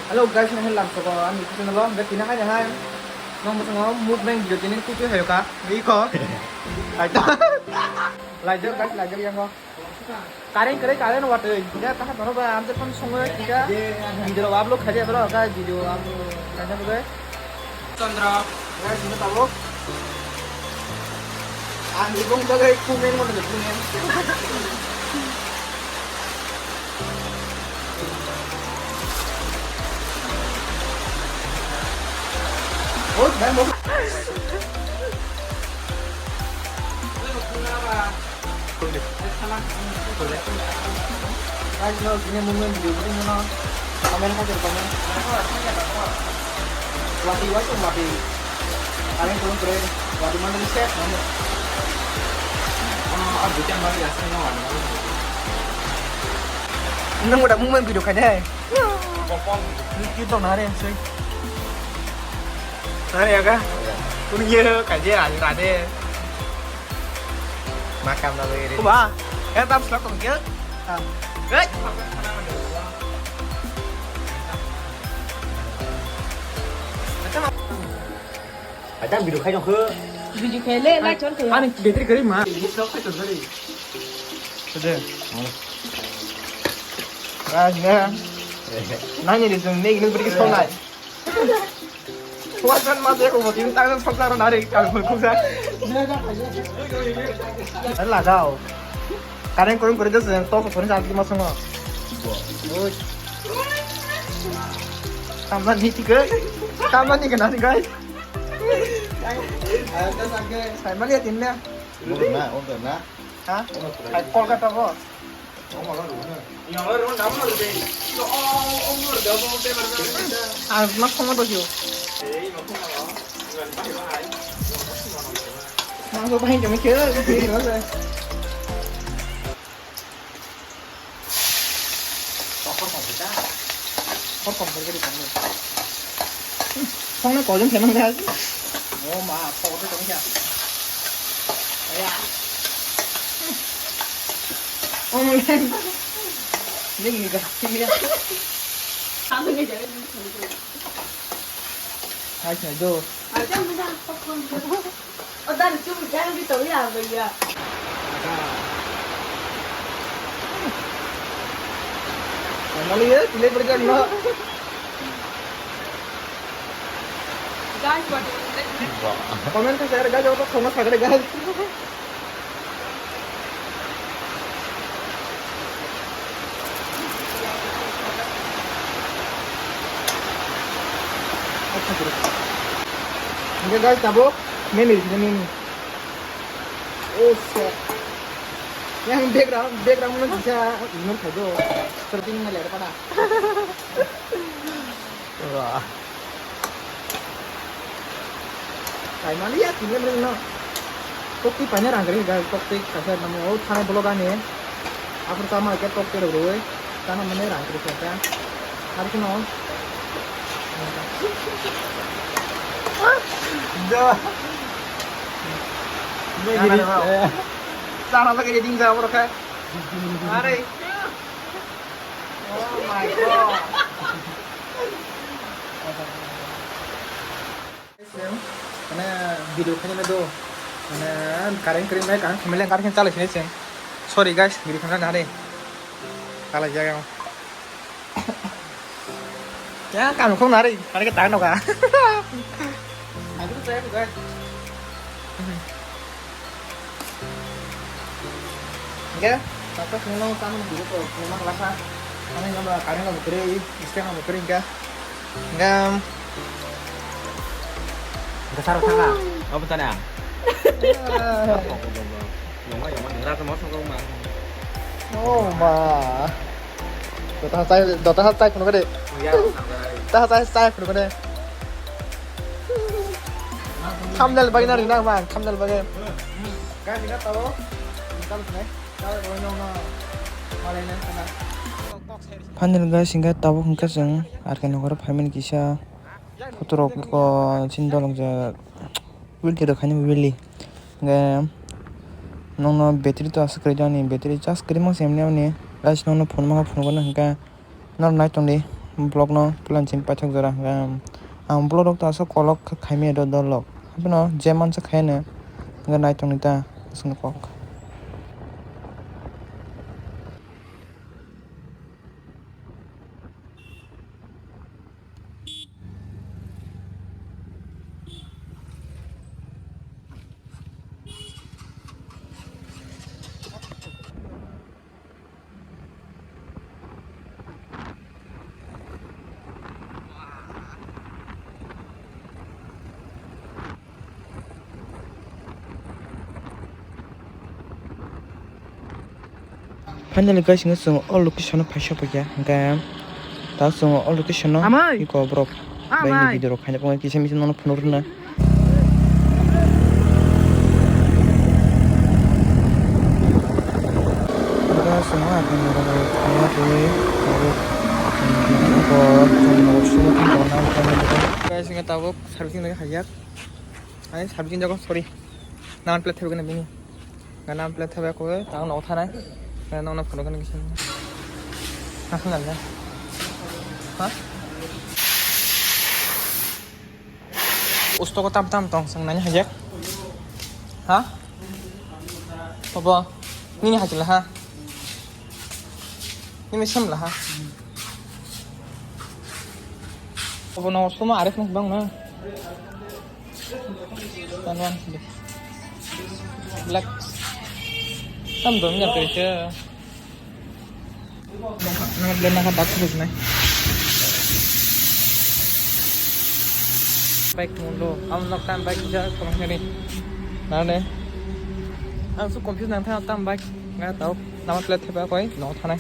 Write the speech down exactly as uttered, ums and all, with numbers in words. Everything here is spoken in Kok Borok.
Hello guys, nang lang soko ang YouTube channel o, hingke tini hai hai. Nang bosong o mukbang video tini kupi hai ka. Iko. Laijak guys, laijak yang ko. Current kare current watwi. Ya taha tono ba amje phone songo kisa. Video upload khaje bro ka video upload khaje bro. Chandra. Guys, ini tabuk. Ang ibong bagay kumen mo na kumen. Oh, dan mo. Guys, no, sini mungkin video ini no. Komen aja komen. Wati wati wati. Kalian turun keren. Wati mana di set mana? Ah, ah, bukan mana ya sih no. Nang udah mungkin video kan ya? Kopong. Ini kita nari sih. Nari ya kah? Iya. Kun ye kaje ani rade. Makam na lagi. Kuba, ya tam selak kok ya. Ah. Hei. Ada video khai dong ke. Video khai le, na chon ke. Ani battery gari ma. Ini selak khai dong gari. Sudah. Ah, ya. Nanya di sini, ini pergi sekolah. Wasan mas ya ko botin tang san sa na re ka ko ko sa. Ala dao. Karen kurung kore de sen to ko sen sa ki mas ngo. Oi. Tamla ni ti ke. Tamla ni ke na ni guys. Saya mana ya timnya? Order na, order na. Ha? Hai Kolkata bo. Ah, mas koma to yo. Mangso bahai jami ke. Hor kom hor gari kom. Phone ko jong themang da. Oh ma, phone ko jong ya. Ya. Oh ma. Ning ni ga. Ning ya. Kamu ni ga. Hai sai do. Aja mana phone ko. O dan chu jang di to ya ba ya. Mali ya, pilih berjalan lo. Guys, what is it? Comment sa share guys, ako to sama sa guys. Oke guys, tabuk menu, menu. Oh shit. Yang background, background mana bisa ignore khajo. Seperti ini ngeliat apa dah? Wah. Kai mali ya, tinggal mana no. Kok ti paine rang kari gal kok ti kasar namo. Oh, thana bolok ani. Aphuru tamo khe tok terok rwui tamo mwnwi rang kwrwi khe ta. Ar kheno. Da. Chana bagwi ready wngkha borok khe. Are. Oh my God. Mane video khaina do. Mane current current bai kaham khamle current chalai sinai chwng. Sorry guys, video khaina nare. Chalai jaga. Ya kamu kong nare, nare ke tang noka. Aku tuh saya bukan. Hingke, tapos nung nung tamo ni biru ko, nung mak lasa. Ano yung mga kanin ko bukuri, iska ko bukuri hingke. Hingke, hingke saro thanga. Apa tanya? Yoma yoma nung rasa mau songkong ma. Oh ma. Dota hai, dota hai phunuk de. Dota hai phunuk de. Thumbnail bagwi na rinang bang, thumbnail bagwi. Guys, ini tahu. Ini tahu sini. Final guys, hingke tabuk hingke chwng R K nogoro phaimani kisa photo rok ko chini dolong je wheelchair rok haino wheelie hingke nongno battery to aswk kwrwi jani battery charge kwrwi mangsa himni guys nongno phone mangkha phone hwnkhe noro nai tongdi Vlog no plan chini paithak jora hwnkhe ang, ang vlog rok ta aswk kolok khaimaya do dol rok. Haphano je mansa khaiyano hwnkhe naitongni ta aswkno kok. Finally guys, hingke chwng o location o phaisa paikha, hingke ta chwng o location o Amai! Iko borok bai ni Amai! Video rok khaina pangwi kisa misa nono phunuk rwna. Guys, chwng o akhai ni bagwi thangna twi tabuk chwng iko chwng nogo sumo thang tongo nang thang nang. Guys, hingke tabuk servicing lagi khaijak. Ai, servicing jago, sorry. Number plate thebgani bini. Number plate thebgani ko, tang no thanai. Nang na phone kan kisan. Nang na. Ha? Usto ko tam tam tong sang nani hajak. Ha? Obo. Nini hajila ha. Nini sem la ha. Obo no suma arif nuk bang na. Tan wan sini. Black. Tam dong ya kiri ke. Nama blend nama tak terus nih. Bike mundo, am nok tam bike ja kurang hari. Nane. Ang su confuse nang tha tam bike. Nggak tahu. Nama plate apa koi? No thanai.